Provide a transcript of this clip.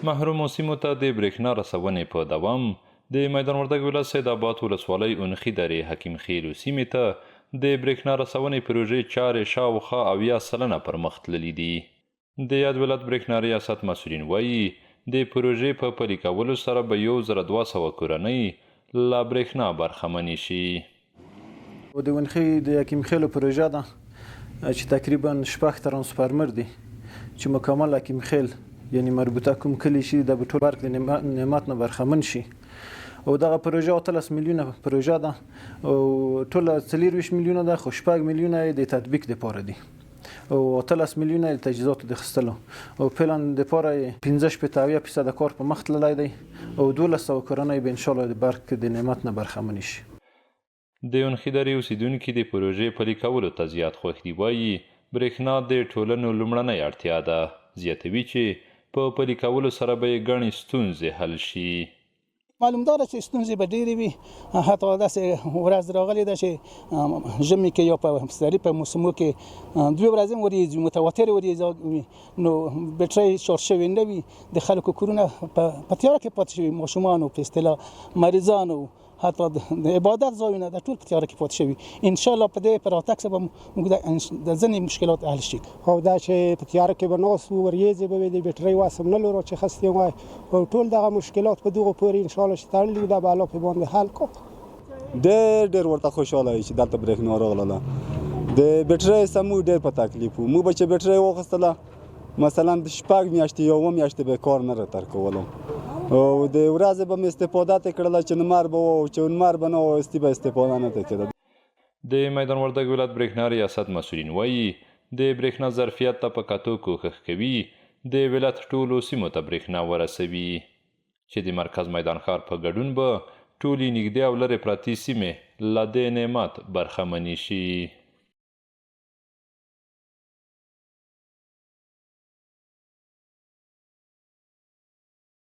محرومو سیمو ته د برېښنا رسونې په دوام د میدان وردګ ولایت سید آباد ولسوالۍ اونخي درې حکیم خېلو سیمې ته د برېښنا رسونې پروژې چارې شاوخوا 70% پر مخ تللې دي. د یاد ولایت برېښنا ریاست مسؤلین وايي، د پروژې په پلي کولو سره به 1200 کورنۍ له برېښنا برخمنې شي. د ونخي د حکیم خېلو پروژه ده چې تقریبا شپږ ترانسفارمر دي چې مکمل حکیم خېل، یعنی مربوطه کوم کلی شي، د ټول برق د نعمت نه برخمن شي. او دغه پروژه 18 میلیونه پروژه ده او ټوله 24 میلیونه ده، خو 6 میلیونه د تطبیق لپاره دي او 18 میلیونه د تجهیزاتو د خستلو، او فعلا د پاره 65 70% کار په مخ تللی دی او 1200 کورنۍ به انشاءالله د برق د نعمت نه برخمن شي. د اونخي درې اوسېدونکي د پروژې پلي کولو ته زیات خوښ دي، وايي برېښنا د ټولنو لومړنۍ اړتیا ده. زیاتوي چې په پلي کولو سره به یې ګڼې ستونزې حل شي. معلومداره چې ستونزې به ډېرې وي. حتی داسې ورځ راغلې ده چې ژمي کې یا په پسرلي په موسمو کې دوې ورځې هم ورېځ وي، متواترې ورېځ وي، نو بیټرۍ چارج شوې نه وي، د خلکو کورونه په تیاره کې پاتې شوي، ماشومانو، په اصطلاح مریضانو، حتی د عبادت ځایونه د ټول په تیاره کې پاتې شوي. ان شاء الله په دې پر راتګ سره به موږ د ځینې مشکلات حل شي. او دا چې په تیاره کې به ناست وو، ورېځې به وې، د بیټرۍ وس هم نه لرو چې خستې وای، او ټول دغه مشکلات په دغو پورې ان شاء الله چې تړلي وو، دا به الله په باندې حل کړو. ډېر ډېر ورته خوشحاله یو چې دلته برېښنا راغله. د بیټرۍ سره موږ ډېر په تکلیف وو. موږ به چې بیټرۍ واخیستله، مثلا 6 میاشتې یا 7 میاشتې به کار نه راتر کولو، او د ورځې به مې استفاده ترې کړله چې لمر به و، چې لمر به نه و، استي به استفاده نه ترې کېده. د میدان وردګ ولایت برېښنا ریاست مسؤلین وایي د برېښنا ظرفیت ته په کتو کوښښ کوي د ولایت ټولو سیمو ته برېښنا ورسوي، چې د مرکز میدان ښار په ګډون به ټولې نږدې او لرې پرتې سیمې له دې نعمت برخمنې شي.